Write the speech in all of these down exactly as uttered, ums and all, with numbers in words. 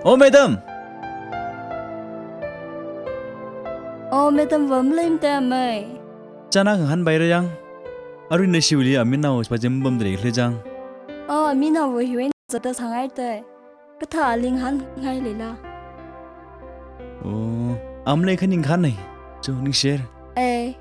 Oh, madam! Oh, madam, va maleimada amei. Chāna khangahān paira yang. Arui nashiwuili aminao spajim bamdalei khala chang. Oh, aminaova hiwui eina zatta sāngaida. Kathā ali ngahānngailila. Oh, a malei kha ningkhanei. Cho, ningshire. Eh.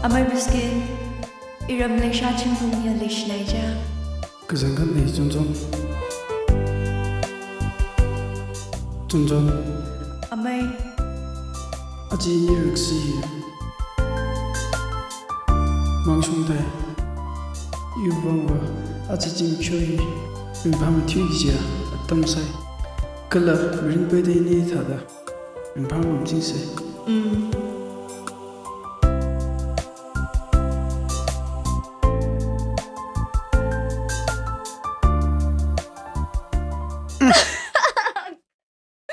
Amei Biscuit, iram leisha chingthung ya leishilai ja. Kazang khanei, Chonchon. Chonchon. Amei. Aja ini raksi. Mangshung thai. Iwui vangva aja zimiksho hi ringphāmathui kajiya atam sai. Kala mirin peida ini thāda ringphāmamching sai. Mm.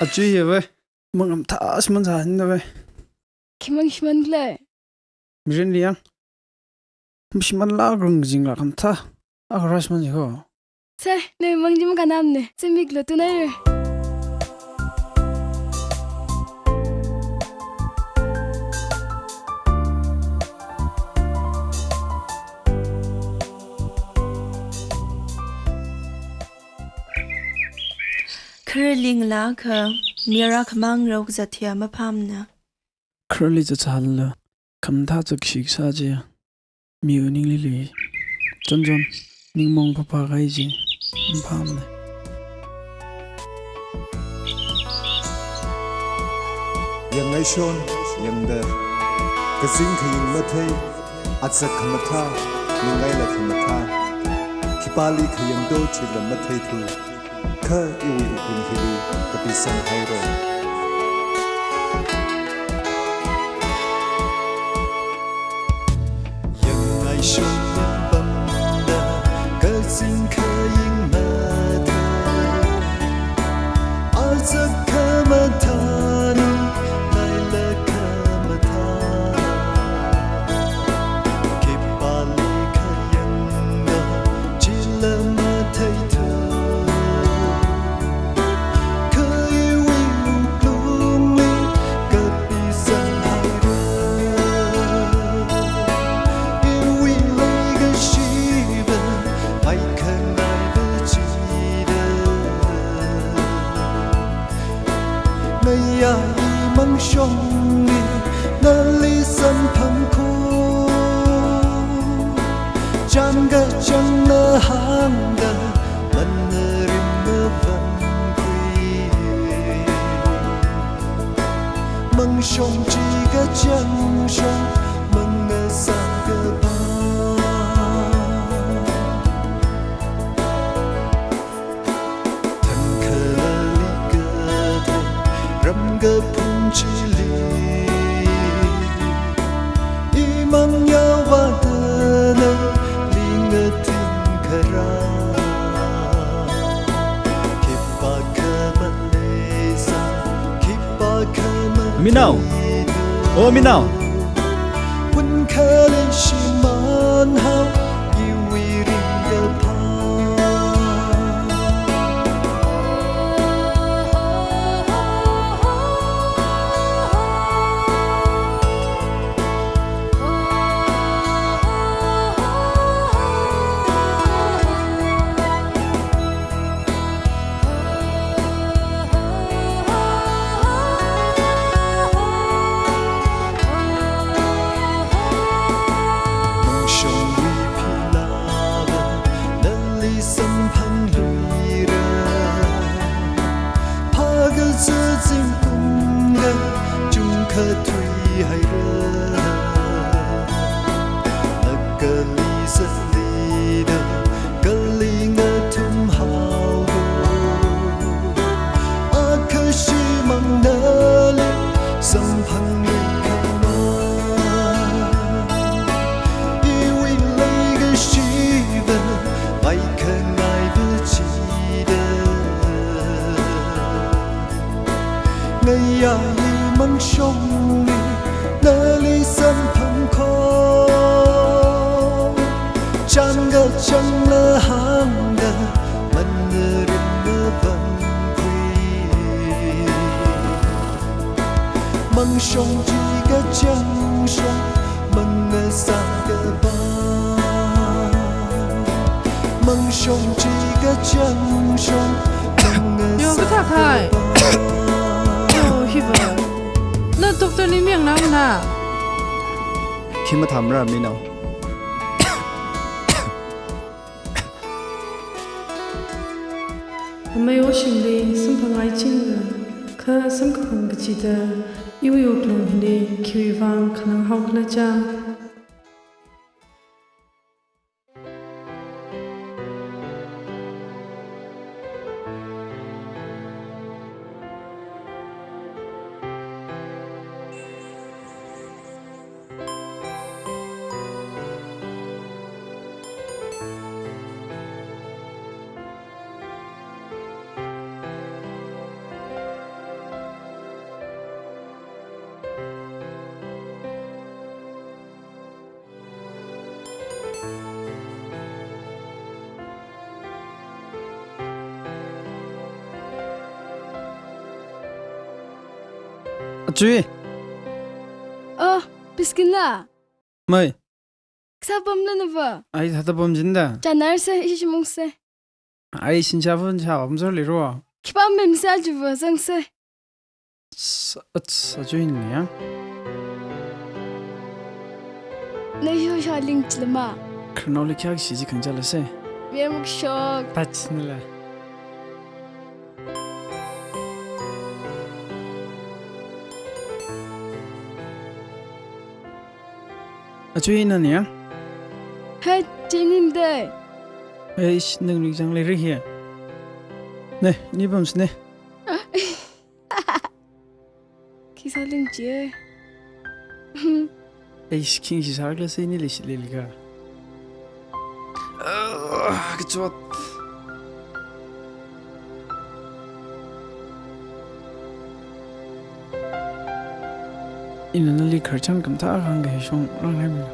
Achui ya vai, mangamthā shimān sāna vai. Khi mang shimān khala? Mirin liang. Mashimānla rung jingla khamthā. Akha rāshimān ji ho. Sai, nawui mang chi makhanamne. Zimiklu tunai. Khareli ngalākha, mira khamang rao kazat hiya maphāmana. Khareli zatsālala, khamathā zakshi kasā chi, miwui ningli lui. Chonchon, ningmong phāphā kahai chi maphāmana. Yangngaishon, yangda, kazing khaying mathei, azak khamathā, ningngaila khamathā, khipāli khayangdo chila matheithu, kha iwui wuklung hili kapisang haira. Yangngaishon yangpamda, kazing khaying mathei, azak khamathā, ningngaila khamathā, khipāli khayangda chila matheithu, kha iwui wuklungli kapisang haira. Aya mangshongli nali samphangkhui, chān kachāngna hāngda manna ringna vānkhui. Mangshong chi kachāng shong mangasā kapa. Thangkhalali kathā ram kaphung chili, imang yāvāda nali ngathing kharā. Khipākha maleisā, khipākha maleisā. Minao. Oh, Minao. Phunkhali shimān haowa, iwui ringkaphā. Mangshongwui philāva nali samphangluira. Phākazā zingkumla chungkha thuihaira. Nakali zatlida kali ngathum haowa, akha shimān nali samphangluikhavai. Iwui leikashiva vaikhangai vāchida, ngayā mangshongli nali samphangkhui. Chān kachāngla hāngda manna ringna vānkhui. Mangshong chi kachāng shong mangasā kapa. Mangshong chi kachāng shong mangasā kapa. Yo, kathā khai. Yo, hiva. Na doctor li miyang nang na. Khi mathāmara Minao. Amei oshimli samphangngaichingda, kha samkaphang kachida, iwui wuklung hili khiwui vang khanang haokhala cha. Achui. Oh, Piskin la? Mai. Kasā pamla nava? Ai, thāda pamchinda. Chānarsa, ishi mungsa. Ai, shinshā phun shā, omzor liro. Khipā memsa chiva, zangsa. Ats, ats, Achui ni ya. Na yo sha ling chilama. Khararnaoli kya shi ji khangcha lase. Vemuk shok. Pats nila. Achui nani ya? Hai, chinin dai. Eish, nangli chang leira hi. Ne, ni pamsne. Khi sāling chi e. Eish, khing shi sākla se nili shitlilika. Ah, kachot. Ina nali kharchan kamtha khang kahai shong rang hai mila.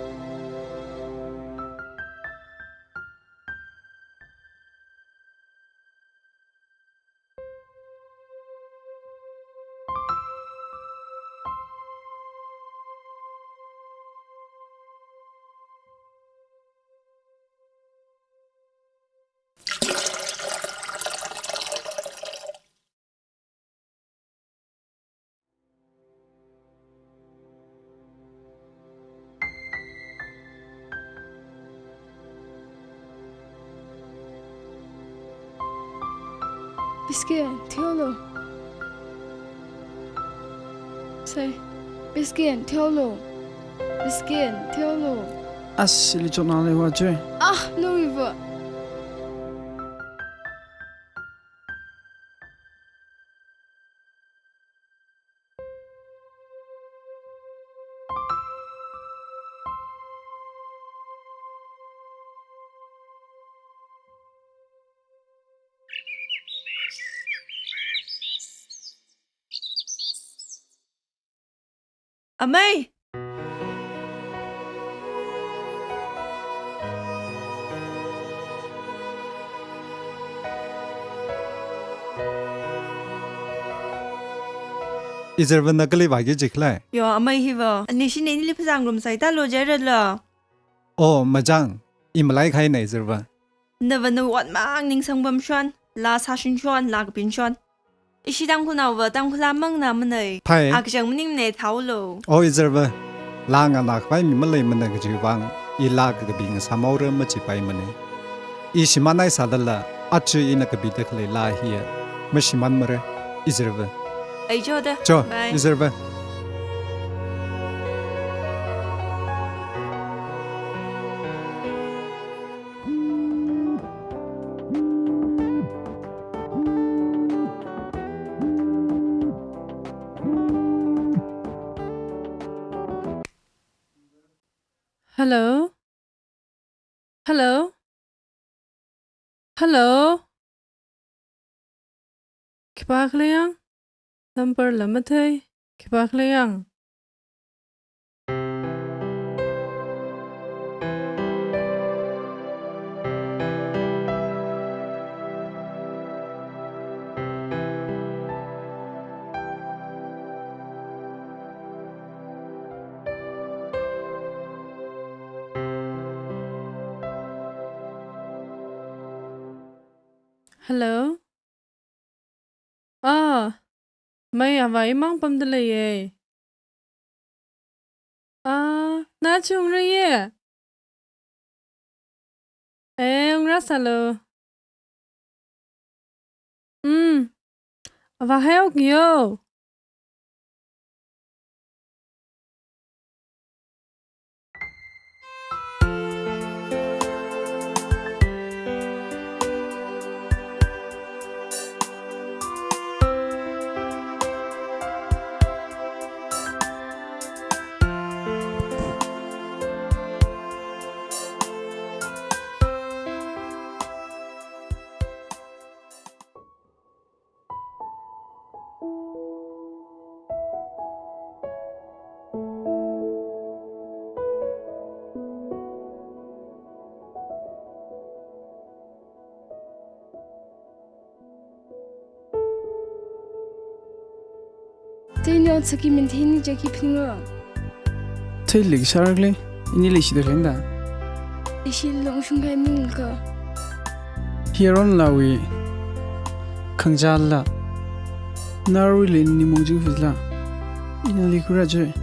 Biscuit, theolo. Sai, biscuit, theolo. Biscuit, theolo. As, ili chotna leiwa che. Ah, no, iva. Amei! Izarvana kali vāki jikhalei? Yo, amei hiva. Ani shine nili phazāngarumsai talo jairala. Oh, majang. I malaikhai na izarva. Nava nawui ot mang ningsang pamshon, laa sāshun shon, laa kapin shon. Ishi Tangkhulnaova Tangkhul laa mangna manei. Phai. Akachang maningmana thaolo. Oh, izarva. Laa nganākhavai mi maleimana kajiwui vang, i laa kakapi ngasāmhaora machipaimana. I shimānhaisālala, aja ina kapida khalei laa hiya mashimānmara, izarva. Ai, cho da. Cho, bye. Izarva. Hello? Hello? Hello? Khipākhala yang? Number la mathei. Khipākhala yang? Hello? Ah, mei, avā imang pamda leiye. Ah, na chi ungrāye? Eh, ungrāsālu. Mm. Avā haihaoki yo. Teinyo saki minthini jaki phinga. Theilik sharakli, ini leishida lenda. Ishi longshung kai ningka. Hiron lawi, khangjala. Narwili ini mongjing fizla. Ina likura je.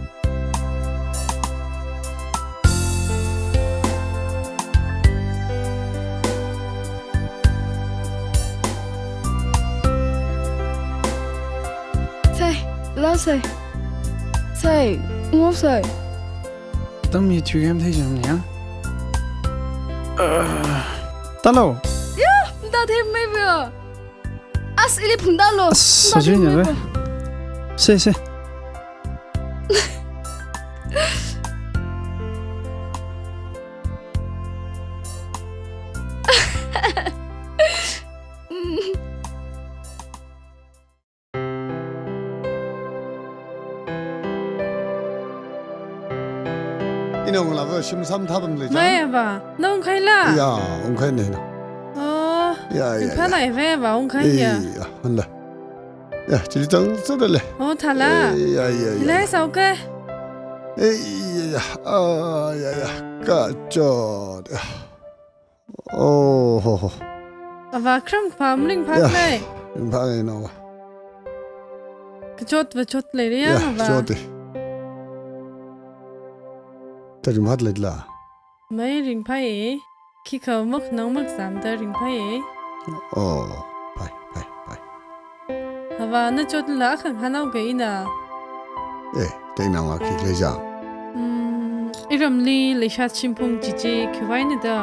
Sai, la sai. Sai, ngop sai. Tam mi tui gam thei jam ya. Talo. Ya, da thei mai ba. As ili phung talo. As, da thei sajui mai ba. Se, se. Ina unglava shim sam thapam le chang. Mai ava, na ungkhaila? Ya, ungkhai ne na. Oh, ya, ya, ringphāna ya. Eva, eva, ungkhai ya. Eh, ya, hanla. Ya, chili chang, chang le. Oh, thala. Eh, ya, ya, ya. Lai sau ke. Eh, ya, ya. Ah, ya, ya. Kachot. Oh, ho, ho. Ava kram pham ringphā ya, lei. Ringphā lei no. Kachot va chot lei ya, ya, ava. Chot e. Ta ringphā lei la. Mai ringphā e. Khikha mak nang mak zam ta ringphā e. Oh, phai, phai, phai. Vā, na chotlala khanghanao kaina. Eh, teinang la khikhala jang. Hmm, iramli leishat shimphung chichi khiwuivang eina da.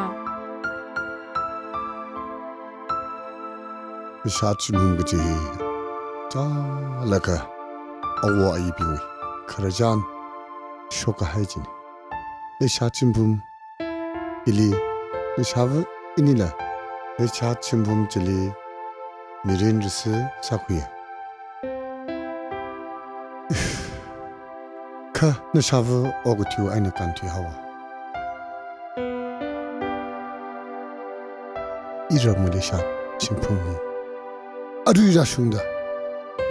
Leishat shimphung kachi hi chālakha awo ayibingwui khararchan shokkahai china. Leishat shimphung hili, leishava inila leishat shimphung chili mirin risi sākhuiya. Kha leishava okathui eina kānthuihaowa. Iramwui leishat shimphung hi arui rāshungda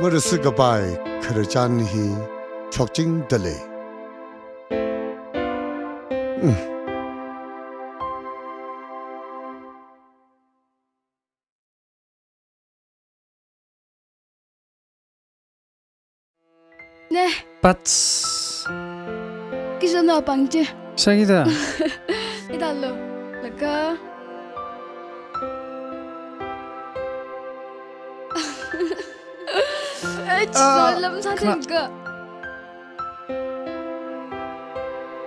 marisi kapai khararchan hi shokchingda lei. Mm. Ne. Pats. Kisa na pangche. Sakida. Ida lo. Laga. Eh, ah, lam sa kha- tingga.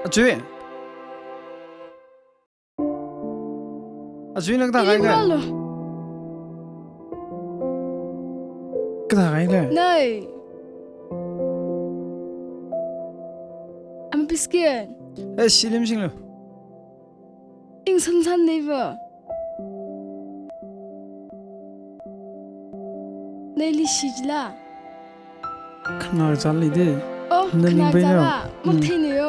Achui. Achui, nang kathā kahai le? Ilim lo. Kathā kahai le? Nai. Am biscuit. Eh, shilim shinglo. Ing san san nei va. Neili shijila. Khana chāli de. Oh, nani khana bai chāla. No. Mm. Mukthinuyo.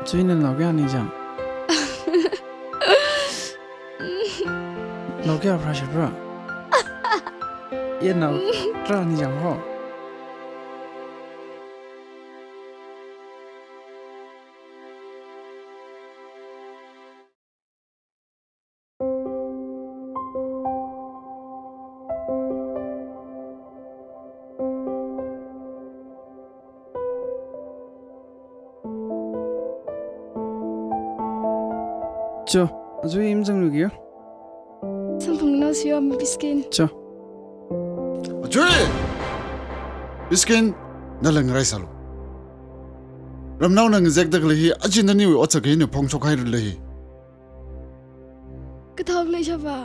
Chuina nao kayā ni jang. Nao kayā pressure bra. Ye nao tra ni jang ho. Cho, achui im zanglu kiyo. Samphang nao siyo, Miskin. Cho. Achui! Miskin, nalang rai sālu. Ramnaona ngazekda khalei hi, aja naniwui otsak eina phongshok haira lei. Kathā leishava?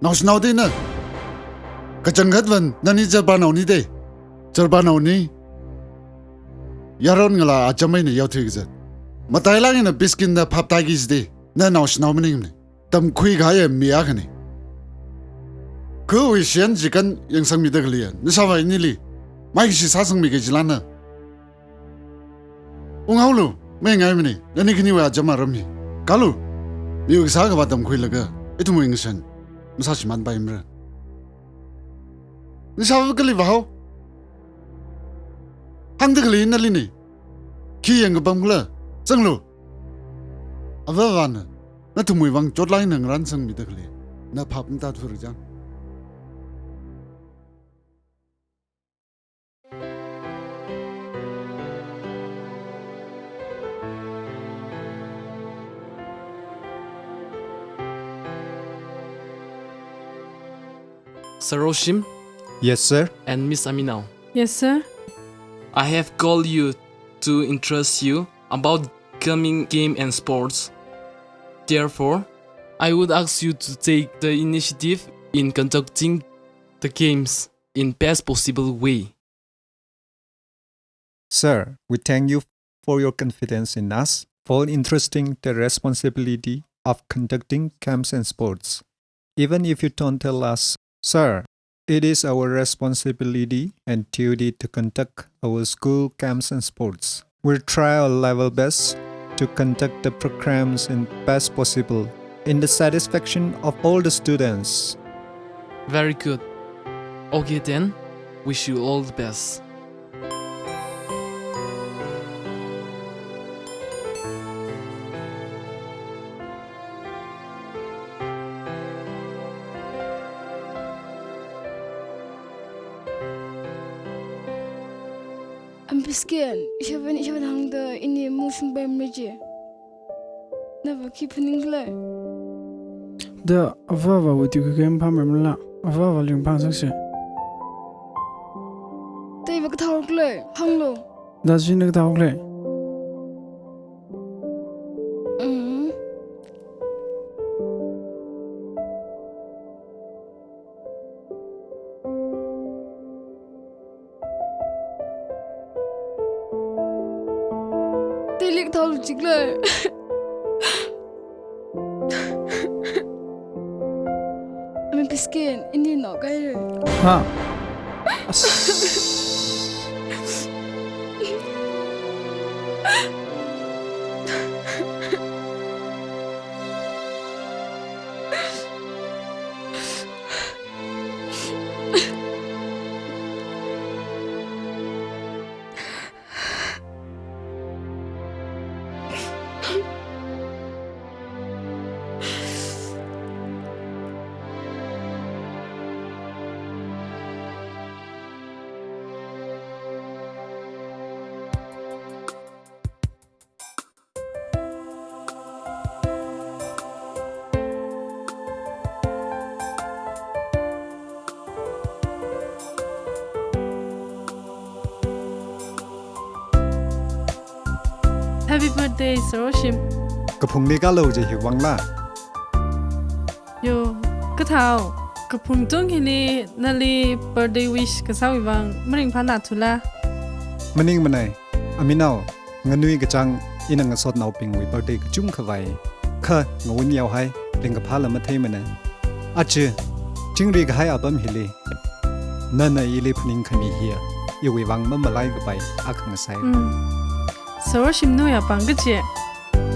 Naoshinao de na. Kachangkhat van, nani chārbānao ni de. Chārbānao ni. Yaron ngalā acham eina yaothui kazat. Matailāk eina Miskin na phap tāki jide. Na naoshinao maningmane. Tamkhui kahai mi akhane. Khawui shiyan chikan yangsangmida khalei, nashāvā inili maikashi sāsangmi kajilana. Unghaolu, mayangngaimanei, nani khaniwui acham aram hi. Kalu, miwui kasā akhava tamkhuilaga, ithumwui ngashan masāshimānpaimara. Nashāva kali vāhao. Hāngda khalei nalinei. Khi yangkapam khala, zanglu. Avāvana, nathumwui vang chotlāk eina ngaransangmida khalei, na phap matāthura jang. Sir Oshim. Yes, sir. And Miss Aminao. Yes, sir. I have called you to interest you about coming game and sports. Therefore, I would ask you to take the initiative in conducting the games in best possible way. Sir, we thank you for your confidence in us, for entrusting the responsibility of conducting camps and sports. Even if you don't tell us, sir, it is our responsibility and duty to conduct our school camps and sports. We'll try our level best to conduct the programs in best possible, in the satisfaction of all the students. Very good. Okay then, wish you all the best. Am Miskin, ishāvā, ishāvā hāngda ini mungshungpai maji. Nava khi phaning khala? Da avāvawui tuikakhui maphāmeimala, avāvali ringphāngasakse. Teiva kathāhaokhala, hānglu. Da china kathāhaokhala. Mm. Teili kathāhaolu jikhala. Amei biscuit, ini naokahaira. Ha? As. Happy birthday, Sir Oshim. Kaphungli kalo je hiwui vangla. Yo, kathāhao, kaphung tung hili nali birthday wish kasāwui vang maringphānathula. Maningmanei, Aminao, nganui kachāng ina ngasotnaobingwui birthday kachungkha vāi. Kha ngawun yaohai, ringkaphāla matheimanei. Aja, chingri kahai apam hili, nana ili phaningkhami hiya, iwui vang mamalai kapai akha ngasai. Mm. Sir Oshimnao yapāng kaje.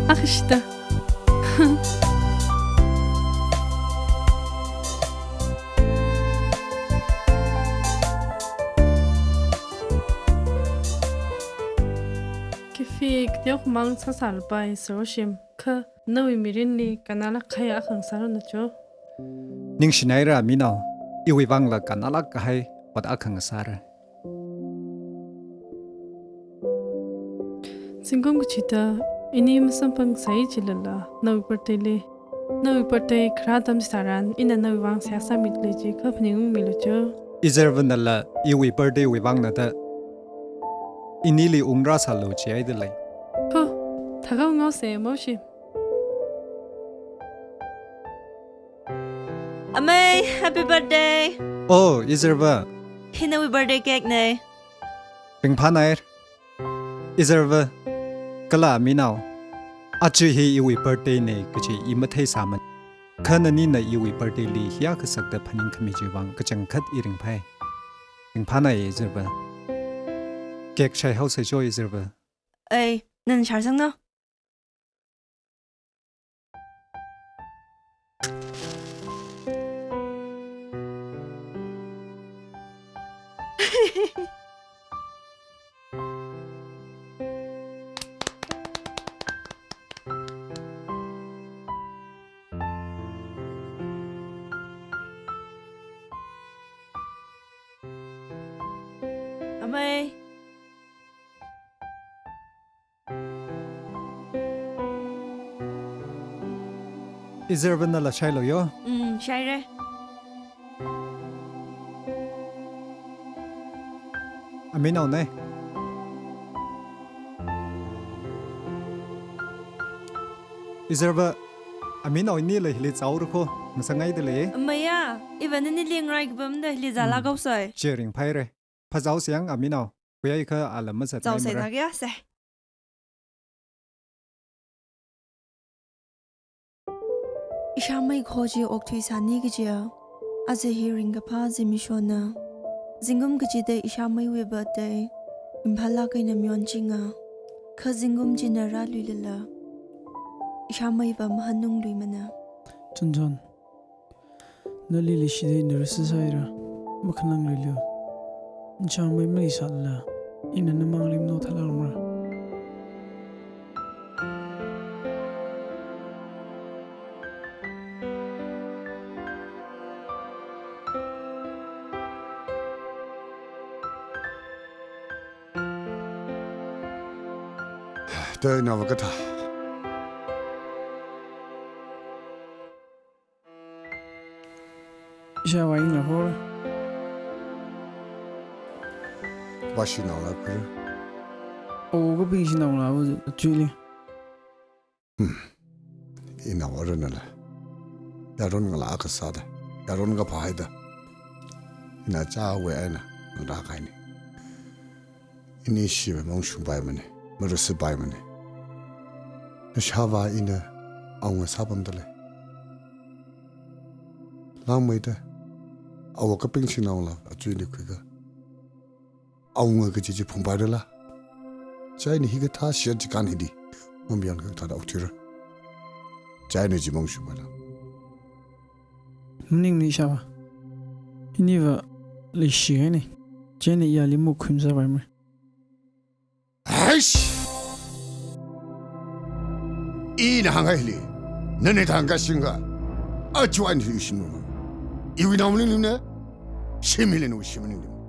Akhashida. Cafe kateokha mang sāsālapai, Sir Oshim. Kha nawui mirinli kannalāk kahai akha ngasāranu cho. Ningshinaira Aminao, iwui vangla kannalāk kahai ot akha ngasāra. Zingkum kachida ini masamphangngasai jilala, nawui birthday li, nawui birthday kharā atam chitharan ina nawui vang seihā sāmida lei jiakha phaningungmilu cho. Izervanala iwui birthday wui vangna da inili ungrāsālu jihaida lei. Ho, thākha ngaose, Moshi. Amei, happy birthday. Oh, Izerva. Hi nawui birthday cake nei. Ringphānaira. Izerva, kala Aminao, aja hi iwui birthday nei kaji i matheisāmanei. Kha nanina iwui birthday li hiyākha sakda phaningkhami chiwui vang kachangkhat i ringphāi. Ringphānai Izerva. Cake shaihaosei cho Izerva. Ei, nana shārsangna. Amei. Izervanala shailu yo? Mm, shaira. Aminao nei. Izerva, Aminao inila hili zāura kho, ngasangaida lei. Amei ya, iva nanili ngarai kapamda hili zālāk haosei. Mm. Chi ringphāra. Phazāhaosei yang Aminao, khuiakha ala mazatmei mara. Zāhaosei thākha se. Ishāmei kho chi okthuisāni kajiya, aja hi ringkaphā zimikshona. Zingkum kachida ishāmeiwui birthday, Imphallāk eina mayonchinga. Kha zingkum china rāluilala, ishāmeiva mahānungluimana. Chonchon. Nali leishida ina rāsāsāhaira, makhanangluilu. Nashāmei maleisālala, ina namangli manaothathaorumra. Tei nava kathā. Ishāvā ina hora. Vāshinaola khuira. Awo kapingshinaola va achuili. Hmm. Inao aruinala yaron ngalā akha sāda, yaron kaphā haida, ina chāwui eina ngarā kahaina. Ini shiwui mangshungpaimana, marasipaimana. Ishāvā ina awunga sāpamda lei. Langmeida, awo kapingshinaola achuili khuiakha, awunga kaji chi phungpairala? Chieina hikathā shiyan chikān hili, mamayon kathāda okthuira. Chieina chi mangshungpaila. Maningmana ishāvā. Iniva leishikahaina. Chieina iyali makhuimi sāpaimara. Eish! Ina hāngngaili, nana thang kashinga. Achu an hi shinma. Iwui nao maningmana, shimli nu shim maningmana.